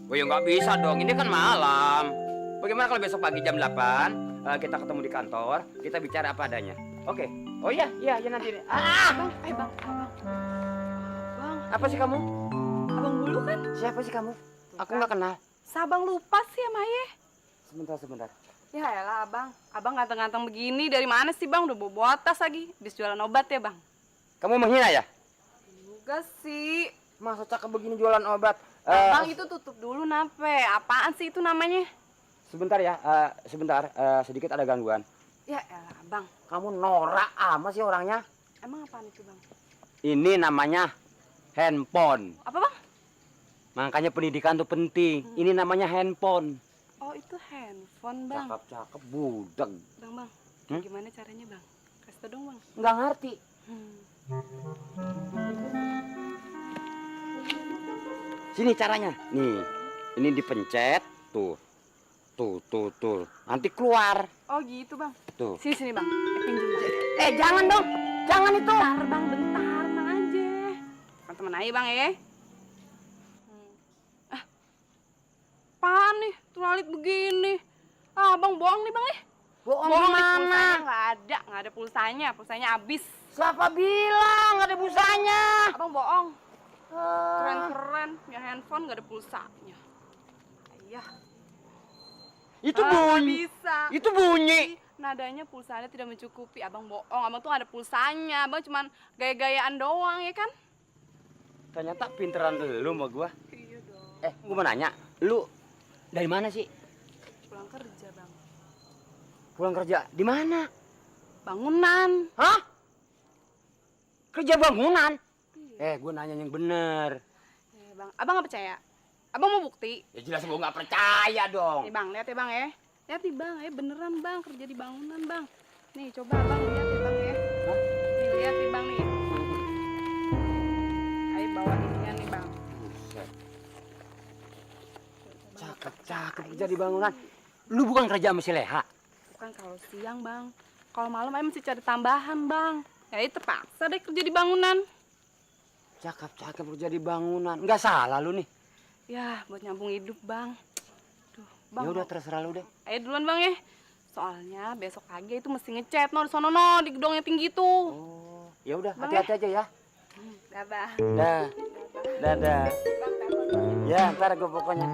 Oh ya nggak bisa dong, ini kan malam. Bagaimana kalau besok pagi jam 8 kita ketemu di kantor, kita bicara apa adanya. Oke. Oh iya, iya nanti. Bang, bang. Bang, Apa sih kamu? abang bulu kan? Siapa sih kamu? Aku nggak kenal. Sabang lupa sih sama Ayah. Sebentar. Ya elah abang. Abang ganteng-ganteng begini dari mana sih bang? Udah bawa tas lagi. Habis jualan obat ya bang? Kamu menghina ya? Juga sih. Masa cakep begini jualan obat? Bang itu tutup dulu nape? Apaan sih itu namanya? Sebentar ya, sebentar. Sedikit ada gangguan. Ya elah abang. Kamu norak amat sih orangnya. Emang apaan itu bang? Ini namanya handphone. Apa bang? Makanya pendidikan tuh penting. Ini namanya handphone. Oh itu handphone bang. Cakep budak. Bang. Gimana caranya bang? Kasih tau dong bang. Nggak ngerti. Sini caranya. Nih, ini dipencet. Tuh. Nanti keluar. Oh gitu bang. Tuh. Sini bang. Pinjam bang. Jangan dong. Jangan itu. Bentar bang, bentar bang aja. Teman-teman aja bang ya. Apaan nih? Tulalit begini. Abang bohong nih bang nih. Bohong Bohong nih, gimana? pulsanya nggak ada pulsanya. Pulsanya habis. Siapa bilang nggak ada pulsanya? Abang bohong. Keren punya handphone nggak ada pulsanya. Ayah. Itu Nggak bunyi. bisa. Itu bunyi. Nadanya pulsanya tidak mencukupi. Abang bohong. Abang tuh nggak ada pulsanya. Abang cuman gaya-gayaan doang ya kan? Ternyata pinteran lu sama gua. Iya dong. Gua mau nanya, lu dari mana sih? Pulang kerja bang. Pulang kerja di mana? Bangunan. Hah? Kerja bangunan? Iya. Gua nanya yang bener. Bang, abang nggak percaya? Abang mau bukti? Ya jelas gua nggak percaya dong. Nih bang, lihat ya bang ya. Lihat nih bang, beneran bang kerja di bangunan bang. Nih coba abang lihat ya bang ya. Hah? Nih lihat nih bang nih. Ayo bawa ininya nih bang. Buset. Cakep kerja di bangunan. Lu bukan kerja sama si Leha? Bukan kalau siang bang. Kalau malam ayo mesti cari tambahan bang. Ya itu terpaksa deh kerja di bangunan. Cakep kerja di bangunan. Nggak salah lu nih. Ya buat nyambung hidup bang. Duh, bang. Ya udah terserah lu deh. Ayo duluan bang ya. Soalnya besok pagi itu mesti ngecat no di sono no di gedung yang tinggi tuh. Oh, ya udah Bang, hati-hati aja ya. Dadah. Dah. Dadah. Bang, telepon. Ya, ntar gue pokoknya.